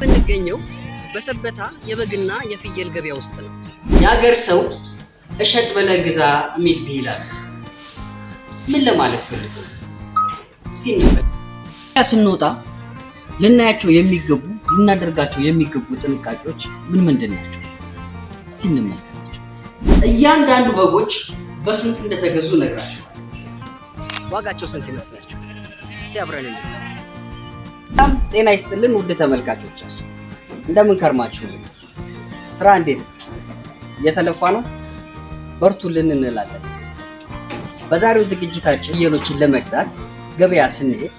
የምንገኘው በሰበታ የበግና የፍየል ገበያ ውስጥ ነው። የአገር ሰው እሸጥ ብለህ ግዛ የሚል ብሂል አለ። ምን ለማለት ፈልጎ ነው? እስቲ እንመልከት። ስንወጣ ልናያቸው የሚገቡ፣ ልናደርጋቸው የሚገቡ ጥንቃቄዎች ምን ምንድን ናቸው? እስቲ እንመልከታቸው። እያንዳንዱ በጎች በስንት እንደተገዙ እነግራችኋለሁ። ዋጋቸው ስንት ይመስላችኋል? እስቲ አብረን እንይ። በጣም ጤና ይስጥልን ውድ ተመልካቾቻችን፣ እንደምን ከርማችሁ? ስራ እንዴት ነው? እየተለፋ ነው? በርቱልን እንላለን። በዛሬው ዝግጅታችን ፍየሎችን ለመግዛት ገበያ ስንሄድ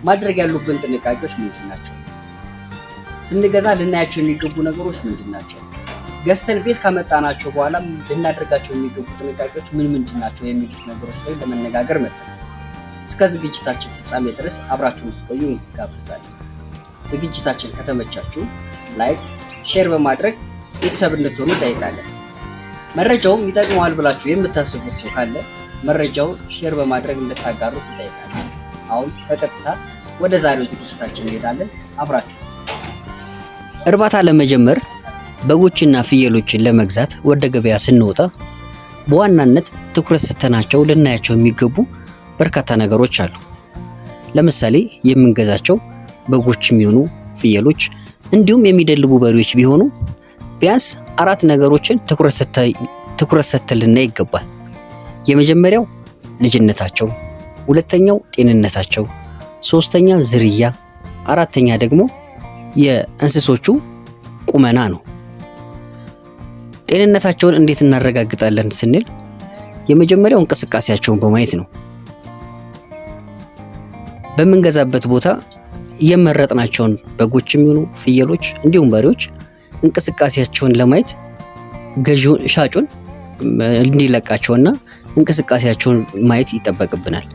ማድረግ ያሉብን ጥንቃቄዎች ምንድን ናቸው? ስንገዛ ልናያቸው የሚገቡ ነገሮች ምንድን ናቸው? ገዝተን ቤት ካመጣናቸው በኋላ ልናደርጋቸው የሚገቡ ጥንቃቄዎች ምን ምንድን ናቸው? የሚሉት ነገሮች ላይ ለመነጋገር መጥተናል። እስከ ዝግጅታችን ፍጻሜ ድረስ አብራችሁን እንድትቆዩ እንጋብዛለን። ዝግጅታችን ከተመቻችሁ like፣ share በማድረግ ቤተሰብ እንድትሆኑ እንጠይቃለን። መረጃውም ይጠቅመዋል ብላችሁ የምታስቡት ሰው ካለ መረጃውን share በማድረግ እንድታጋሩት እንጠይቃለን። አሁን በቀጥታ ወደ ዛሬው ዝግጅታችን እንሄዳለን። አብራችሁ። እርባታ ለመጀመር በጎችና ፍየሎችን ለመግዛት ወደ ገበያ ስንወጣ በዋናነት ትኩረት ሰጥተናቸው ልናያቸው የሚገቡ በርካታ ነገሮች አሉ። ለምሳሌ የምንገዛቸው በጎች የሚሆኑ ፍየሎች እንዲሁም የሚደልቡ በሬዎች ቢሆኑ ቢያንስ አራት ነገሮችን ትኩረት ሰጥተን ልናይ ይገባል። የመጀመሪያው ልጅነታቸው፣ ሁለተኛው ጤንነታቸው፣ ሶስተኛ ዝርያ፣ አራተኛ ደግሞ የእንስሶቹ ቁመና ነው። ጤንነታቸውን እንዴት እናረጋግጣለን ስንል የመጀመሪያው እንቅስቃሴያቸውን በማየት ነው። በምንገዛበት ቦታ የመረጥናቸውን በጎች የሚሆኑ ፍየሎች እንዲሁም በሬዎች እንቅስቃሴያቸውን ለማየት ገዢውን ሻጩን እንዲለቃቸውና እንቅስቃሴያቸውን ማየት ይጠበቅብናል።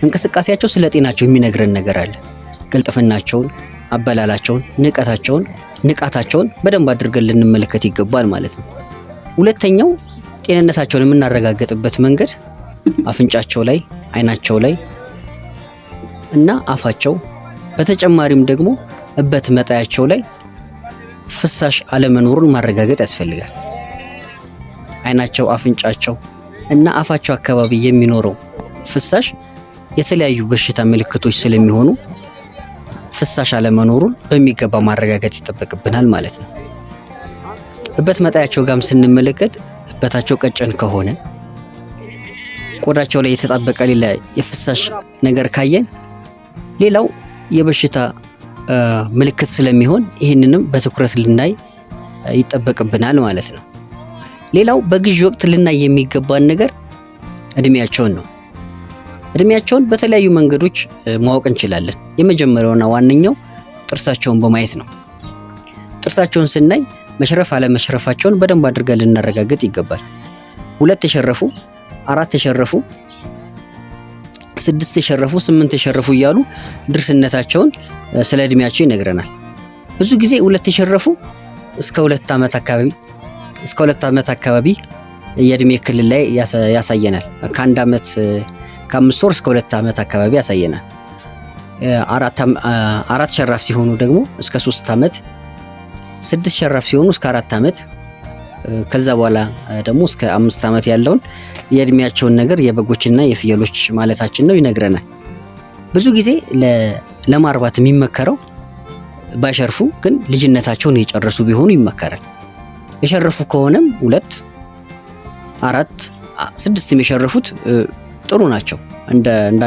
እንቅስቃሴያቸው ስለ ጤናቸው የሚነግረን ነገር አለ። ቅልጥፍናቸውን፣ አበላላቸውን፣ ንቀታቸውን ንቃታቸውን በደንብ አድርገን ልንመለከት ይገባል ማለት ነው። ሁለተኛው ጤንነታቸውን የምናረጋግጥበት መንገድ አፍንጫቸው ላይ፣ አይናቸው ላይ እና አፋቸው፣ በተጨማሪም ደግሞ እበት መጣያቸው ላይ ፍሳሽ አለመኖሩን ማረጋገጥ ያስፈልጋል። አይናቸው፣ አፍንጫቸው እና አፋቸው አካባቢ የሚኖረው ፍሳሽ የተለያዩ በሽታ ምልክቶች ስለሚሆኑ ፍሳሽ አለመኖሩን በሚገባ ማረጋገጥ ይጠበቅብናል ማለት ነው። እበት መጣያቸው ጋርም ስንመለከት እበታቸው ቀጭን ከሆነ፣ ቆዳቸው ላይ የተጣበቀ ሌላ የፍሳሽ ነገር ካየን ሌላው የበሽታ ምልክት ስለሚሆን ይህንንም በትኩረት ልናይ ይጠበቅብናል ማለት ነው። ሌላው በግዢ ወቅት ልናይ የሚገባን ነገር እድሜያቸውን ነው። እድሜያቸውን በተለያዩ መንገዶች ማወቅ እንችላለን። የመጀመሪያውና ዋነኛው ጥርሳቸውን በማየት ነው። ጥርሳቸውን ስናይ መሽረፍ አለመሽረፋቸውን በደንብ አድርገን ልናረጋግጥ ይገባል። ሁለት የሸረፉ፣ አራት የሸረፉ፣ ስድስት የሸረፉ፣ ስምንት የሸረፉ እያሉ ድርስነታቸውን ስለ እድሜያቸው ይነግረናል። ብዙ ጊዜ ሁለት የሸረፉ እስከ 2 ዓመት አካባቢ የእድሜ ክልል ላይ ያሳየናል። ከ1 ዓመት ከ5 ወር እስከ 2 ዓመት አካባቢ ያሳየናል። አራት ሸራፍ ሲሆኑ ደግሞ እስከ 3 ዓመት፣ ስድስት ሸራፍ ሲሆኑ እስከ 4 ዓመት፣ ከዛ በኋላ ደግሞ እስከ 5 ዓመት ያለውን የእድሜያቸውን ነገር፣ የበጎችና የፍየሎች ማለታችን ነው፣ ይነግረናል። ብዙ ጊዜ ለማርባት የሚመከረው ባይሸርፉ ግን ልጅነታቸውን የጨረሱ ቢሆኑ ይመከራል። የሸረፉ ከሆነም ሁለት፣ አራት፣ ስድስትም የሸረፉት ጥሩ ናቸው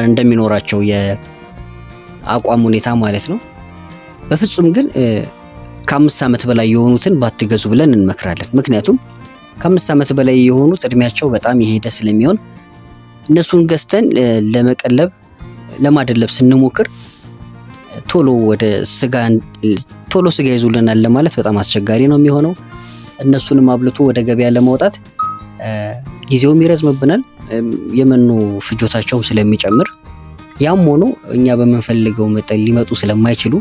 እንደሚኖራቸው የአቋም ሁኔታ ማለት ነው። በፍጹም ግን ከ5 ዓመት በላይ የሆኑትን ባትገዙ ብለን እንመክራለን። ምክንያቱም ከ5 ዓመት በላይ የሆኑት እድሜያቸው በጣም የሄደ ስለሚሆን እነሱን ገዝተን ለመቀለብ ለማደለብ ስንሞክር ቶሎ ወደ ስጋ ቶሎ ስጋ ይዙልናል ለማለት በጣም አስቸጋሪ ነው የሚሆነው። እነሱንም አብልቶ ወደ ገበያ ለማውጣት ጊዜውም ይረዝምብናል፣ የመኖ ፍጆታቸውም ስለሚጨምር፣ ያም ሆኖ እኛ በምንፈልገው መጠን ሊመጡ ስለማይችሉ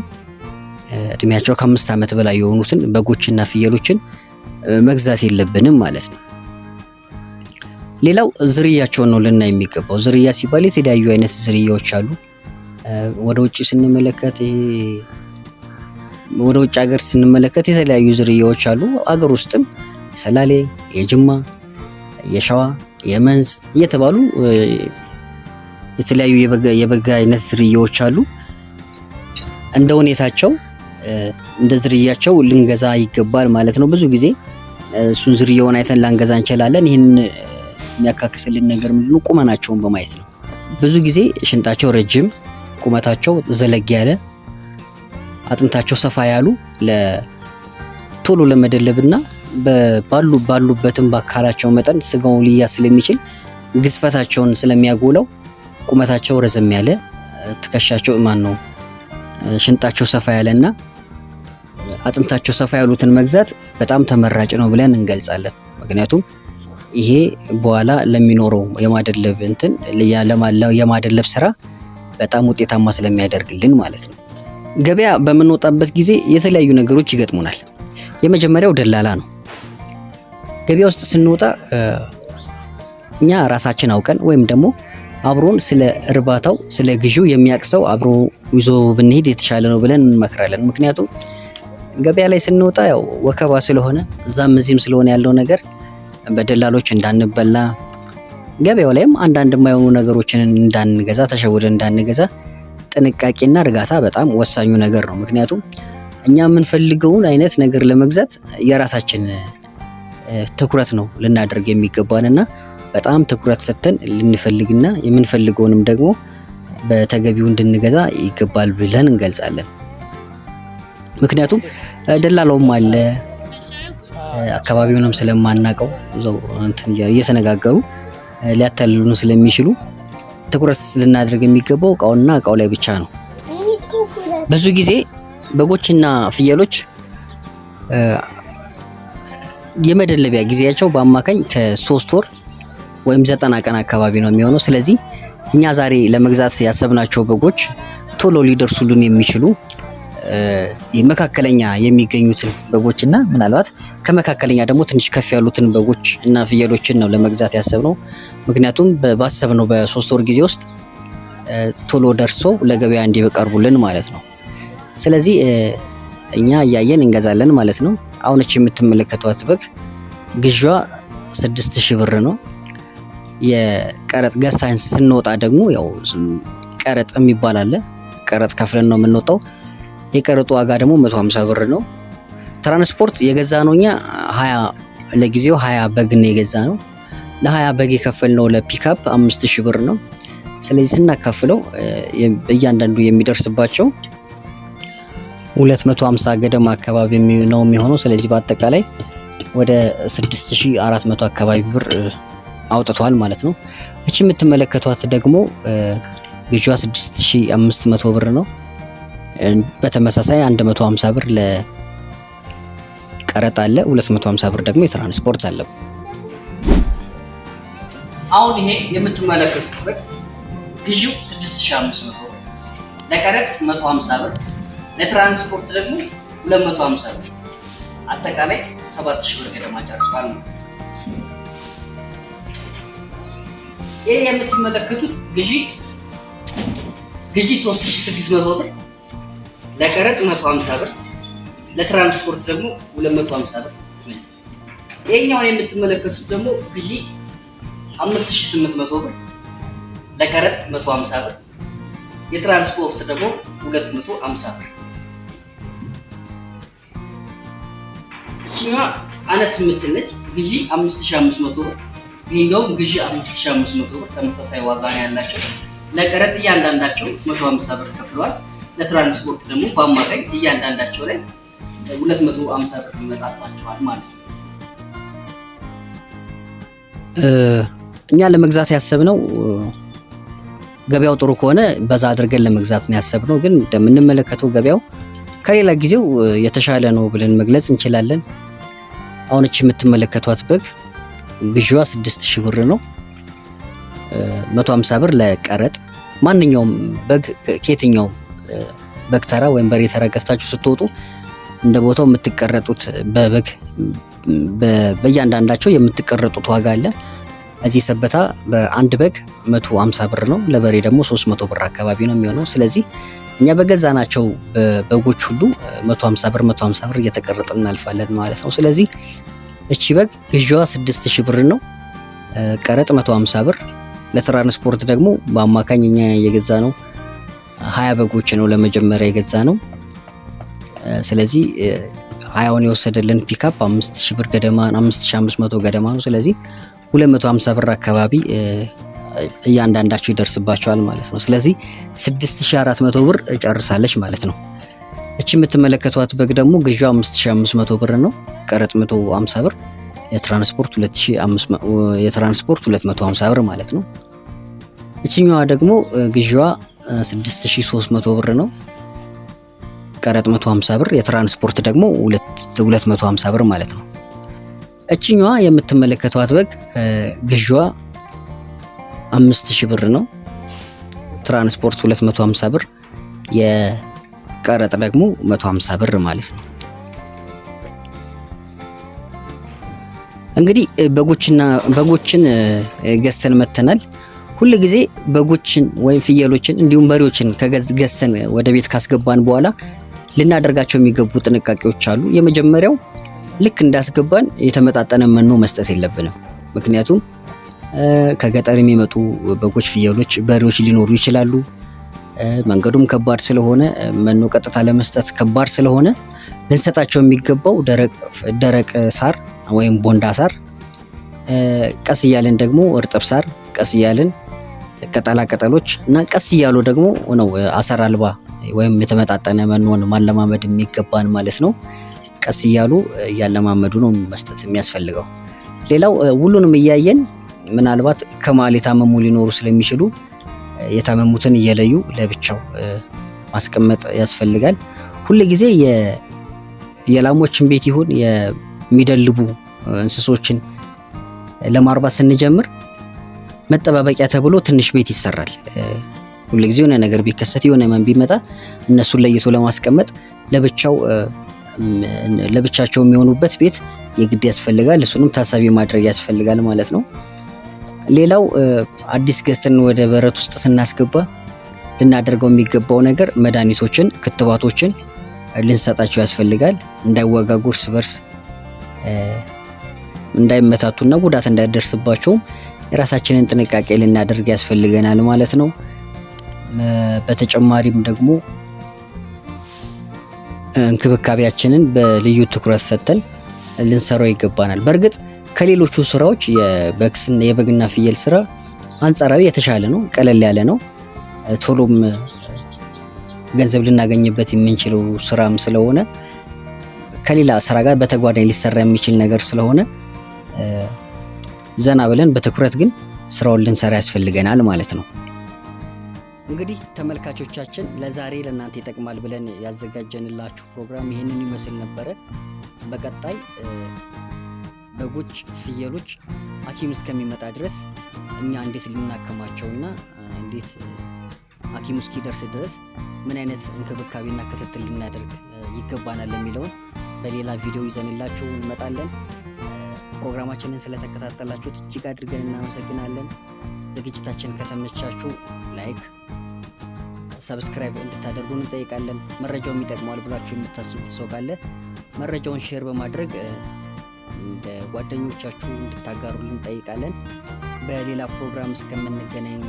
እድሜያቸው ከ5 ዓመት በላይ የሆኑትን በጎችና ፍየሎችን መግዛት የለብንም ማለት ነው። ሌላው ዝርያቸውን ነው ልናይ የሚገባው። ዝርያ ሲባል የተለያዩ አይነት ዝርያዎች አሉ። ወደ ውጭ ስንመለከት ይሄ ወደ ውጭ ሀገር ስንመለከት የተለያዩ ዝርያዎች አሉ። አገር ውስጥም የሰላሌ፣ የጅማ፣ የሸዋ፣ የመንዝ እየተባሉ የተለያዩ የበግ አይነት ዝርያዎች አሉ። እንደ ሁኔታቸው እንደ ዝርያቸው ልንገዛ ይገባል ማለት ነው። ብዙ ጊዜ እሱን ዝርያውን አይተን ላንገዛ እንችላለን። ይህንን የሚያካክስልን ነገር ምንድነው? ቁመናቸውን በማየት ነው። ብዙ ጊዜ ሽንጣቸው ረጅም፣ ቁመታቸው ዘለግ ያለ፣ አጥንታቸው ሰፋ ያሉ ቶሎ ለመደለብና ባሉበትም በአካላቸው መጠን ስጋውን ሊያዝ ስለሚችል ግዝፈታቸውን ስለሚያጎላው ቁመታቸው ረዘም ያለ፣ ትከሻቸው ማን ነው ሽንጣቸው ሰፋ ያለና አጥንታቸው ሰፋ ያሉትን መግዛት በጣም ተመራጭ ነው ብለን እንገልጻለን። ምክንያቱም ይሄ በኋላ ለሚኖረው የማደለብ እንትን የማደለብ ስራ በጣም ውጤታማ ስለሚያደርግልን ማለት ነው። ገበያ በምንወጣበት ጊዜ የተለያዩ ነገሮች ይገጥሙናል። የመጀመሪያው ደላላ ነው። ገበያ ውስጥ ስንወጣ እኛ ራሳችን አውቀን ወይም ደግሞ አብሮን ስለ እርባታው ስለ ግዢው የሚያውቅ ሰው አብሮ ይዞ ብንሄድ የተሻለ ነው ብለን እንመክራለን። ምክንያቱም ገበያ ላይ ስንወጣ ያው ወከባ ስለሆነ እዛም እዚህም ስለሆነ ያለው ነገር በደላሎች እንዳንበላ፣ ገበያው ላይም አንዳንድ የማይሆኑ ነገሮችን እንዳንገዛ፣ ተሸውደን እንዳንገዛ ጥንቃቄና እርጋታ በጣም ወሳኙ ነገር ነው። ምክንያቱም እኛ የምንፈልገውን አይነት ነገር ለመግዛት የራሳችን ትኩረት ነው ልናደርግ የሚገባንና በጣም ትኩረት ሰጥተን ልንፈልግና የምንፈልገውንም ደግሞ በተገቢው እንድንገዛ ይገባል ብለን እንገልጻለን። ምክንያቱም ደላላውም አለ፣ አካባቢውንም ስለማናቀው እዛው እንትን እየተነጋገሩ ሊያታልሉን ስለሚችሉ ትኩረት ልናደርግ የሚገባው እቃውና እቃው ላይ ብቻ ነው። ብዙ ጊዜ በጎችና ፍየሎች የመደለቢያ ጊዜያቸው በአማካኝ ከ3 ወር ወይም 90 ቀን አካባቢ ነው የሚሆነው። ስለዚህ እኛ ዛሬ ለመግዛት ያሰብናቸው በጎች ቶሎ ሊደርሱልን የሚችሉ መካከለኛ የሚገኙትን በጎችና ምናልባት ከመካከለኛ ደግሞ ትንሽ ከፍ ያሉትን በጎች እና ፍየሎችን ነው ለመግዛት ያሰብነው። ምክንያቱም ባሰብነው በ3 ወር ጊዜ ውስጥ ቶሎ ደርሶ ለገበያ እንዲቀርቡልን ማለት ነው። ስለዚህ እኛ እያየን እንገዛለን ማለት ነው። አሁን እቺ የምትመለከቷት በግ ግዢዋ 6000 ብር ነው። የቀረጥ ገዝተን ስንወጣ ደግሞ ያው ቀረጥ የሚባል አለ። ቀረጥ ከፍለን ነው የምንወጣው። የቀረጡ ዋጋ ደግሞ 150 ብር ነው። ትራንስፖርት የገዛ ነው እኛ 20 ለጊዜው 20 በግ ነው የገዛ ነው። ለ20 በግ የከፈልነው ለፒካፕ 5000 ብር ነው። ስለዚህ ስናካፍለው እያንዳንዱ የሚደርስባቸው 250 ገደማ አካባቢ ነው የሚሆነው። ስለዚህ በአጠቃላይ ወደ 6400 አካባቢ ብር አውጥቷል ማለት ነው። እቺ የምትመለከቷት ደግሞ ግዢዋ 6500 ብር ነው። በተመሳሳይ 150 ብር ለቀረጥ አለ፣ 250 ብር ደግሞ የትራንስፖርት አለ። አሁን ይሄ የምትመለከቱት በግ ግዢው 6500 ብር፣ ለቀረጥ 150 ብር፣ ለትራንስፖርት ደግሞ 250 ብር፣ አጠቃላይ 7000 ብር ገደማ ጨርሷል ማለት ነው። ይሄ የምትመለከቱት ግዢ 3600 ብር፣ ለቀረጥ 150 ብር፣ ለትራንስፖርት ደግሞ 250 ብር። ይሄኛውን የምትመለከቱት ደግሞ ግዢ 5800 ብር፣ ለቀረጥ 150 ብር፣ የትራንስፖርት ደግሞ 250 ብር። እቺኛዋ አነስ የምትል ነች። ግዢ 5500 ብር፣ ይሄኛውም ግዢ 5500 ብር፣ ተመሳሳይ ዋጋ ነው ያላቸው። ለቀረጥ እያንዳንዳቸው 150 ብር ከፍለዋል። ለትራንስፖርት ደግሞ በአማካኝ እያንዳንዳቸው ላይ 250 ብር ይመጣባቸዋል ማለት ነው። እኛ ለመግዛት ያሰብነው ገበያው ጥሩ ከሆነ በዛ አድርገን ለመግዛት ነው ያሰብነው። ግን እንደምንመለከተው ገበያው ከሌላ ጊዜው የተሻለ ነው ብለን መግለጽ እንችላለን። አሁን እቺ የምትመለከቷት በግ ግዢዋ 6000 ብር ነው። 150 ብር ለቀረጥ። ማንኛውም በግ ከየትኛውም በግ ተራ ወይም በሬ ተራ ገዝታችሁ ስትወጡ እንደ ቦታው የምትቀረጡት በበግ በእያንዳንዳቸው የምትቀረጡት ዋጋ አለ። እዚህ ሰበታ በአንድ በግ 150 ብር ነው። ለበሬ ደግሞ 300 ብር አካባቢ ነው የሚሆነው። ስለዚህ እኛ በገዛናቸው በጎች ሁሉ 150 ብር 150 ብር እየተቀረጠ እናልፋለን ማለት ነው። ስለዚህ እቺ በግ ግዢዋ 6000 ብር ነው። ቀረጥ 150 ብር፣ ለትራንስፖርት ደግሞ በአማካኝ እኛ የገዛ ነው 20 በጎች ነው ለመጀመሪያ የገዛ ነው። ስለዚህ 20ውን የወሰደልን ፒካፕ 5000 ብር ገደማ 5500 ገደማ ነው። ስለዚህ 250 ብር አካባቢ እያንዳንዳቸው ይደርስባቸዋል ማለት ነው። ስለዚህ 6400 ብር ጨርሳለች ማለት ነው። እቺ የምትመለከቷት በግ ደግሞ ግዢዋ 5500 ብር ነው። ቀረጥ 150 ብር፣ የትራንስፖርት 250 ብር ማለት ነው። እቺኛዋ ደግሞ ግዢዋ 6300 ብር ነው። ቀረጥ 150 ብር፣ የትራንስፖርት ደግሞ 250 ብር ማለት ነው። እቺኛዋ የምትመለከቷት በግ ግዢዋ 5000 ብር ነው። ትራንስፖርት 250 ብር፣ የቀረጥ ደግሞ 150 ብር ማለት ነው። እንግዲህ በጎችን ገዝተን መተናል። ሁል ጊዜ በጎችን ወይም ፍየሎችን እንዲሁም በሬዎችን ገዝተን ወደ ቤት ካስገባን በኋላ ልናደርጋቸው የሚገቡ ጥንቃቄዎች አሉ። የመጀመሪያው ልክ እንዳስገባን የተመጣጠነ መኖ መስጠት የለብንም። ምክንያቱም ከገጠር የሚመጡ በጎች፣ ፍየሎች፣ በሬዎች ሊኖሩ ይችላሉ። መንገዱም ከባድ ስለሆነ መኖ ቀጥታ ለመስጠት ከባድ ስለሆነ ልንሰጣቸው የሚገባው ደረቅ ሳር ወይም ቦንዳ ሳር፣ ቀስ እያልን ደግሞ እርጥብ ሳር፣ ቀስ እያልን ቅጠላ ቅጠሎች እና ቀስ እያሉ ደግሞ ነው አሰር አልባ ወይም የተመጣጠነ መኖን ማለማመድ የሚገባን ማለት ነው። ቀስ እያሉ እያለማመዱ ነው መስጠት የሚያስፈልገው። ሌላው ሁሉንም እያየን ምናልባት ከመሃል የታመሙ ሊኖሩ ስለሚችሉ የታመሙትን እየለዩ ለብቻው ማስቀመጥ ያስፈልጋል። ሁል ጊዜ የላሞችን ቤት ይሁን የሚደልቡ እንስሶችን ለማርባት ስንጀምር መጠባበቂያ ተብሎ ትንሽ ቤት ይሰራል። ሁል ጊዜ የሆነ ነገር ቢከሰት የሆነ ህመም ቢመጣ እነሱን ለይቶ ለማስቀመጥ ለብቻው ለብቻቸው የሚሆኑበት ቤት የግድ ያስፈልጋል። እሱንም ታሳቢ ማድረግ ያስፈልጋል ማለት ነው። ሌላው አዲስ ገዝተን ወደ በረት ውስጥ ስናስገባ ልናደርገው የሚገባው ነገር መድኃኒቶችን፣ ክትባቶችን ልንሰጣቸው ያስፈልጋል። እንዳይወጋጉ፣ እርስ በርስ እንዳይመታቱና ጉዳት እንዳይደርስባቸውም የራሳችንን ጥንቃቄ ልናደርግ ያስፈልገናል ማለት ነው። በተጨማሪም ደግሞ እንክብካቤያችንን በልዩ ትኩረት ሰጥተን ልንሰራው ይገባናል። በእርግጥ ከሌሎቹ ስራዎች የበግና ፍየል ስራ አንጻራዊ የተሻለ ነው፣ ቀለል ያለ ነው። ቶሎም ገንዘብ ልናገኝበት የምንችለው ስራም ስለሆነ ከሌላ ስራ ጋር በተጓዳኝ ሊሰራ የሚችል ነገር ስለሆነ ዘና ብለን በትኩረት ግን ስራውን ልንሰራ ያስፈልገናል ማለት ነው። እንግዲህ ተመልካቾቻችን ለዛሬ ለእናንተ ይጠቅማል ብለን ያዘጋጀንላችሁ ፕሮግራም ይህንን ይመስል ነበረ። በቀጣይ በጎች፣ ፍየሎች ሐኪም እስከሚመጣ ድረስ እኛ እንዴት ልናከማቸውና እንዴት ሐኪሙ እስኪደርስ ድረስ ምን አይነት እንክብካቤና ክትትል ልናደርግ ይገባናል የሚለውን በሌላ ቪዲዮ ይዘንላችሁ እንመጣለን። ፕሮግራማችንን ስለተከታተላችሁት እጅግ አድርገን እናመሰግናለን። ዝግጅታችን ከተመቻችሁ like፣ subscribe እንድታደርጉ እንጠይቃለን። መረጃውም ይጠቅመዋል ብላችሁ የምታስቡት ሰው ካለ መረጃውን share በማድረግ እንደ ጓደኞቻችሁ እንድታጋሩልን እንጠይቃለን። በሌላ ፕሮግራም እስከምንገናኝ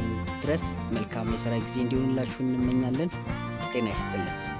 ድረስ መልካም የስራ ጊዜ እንዲሆንላችሁ እንመኛለን። ጤና ይስጥልን።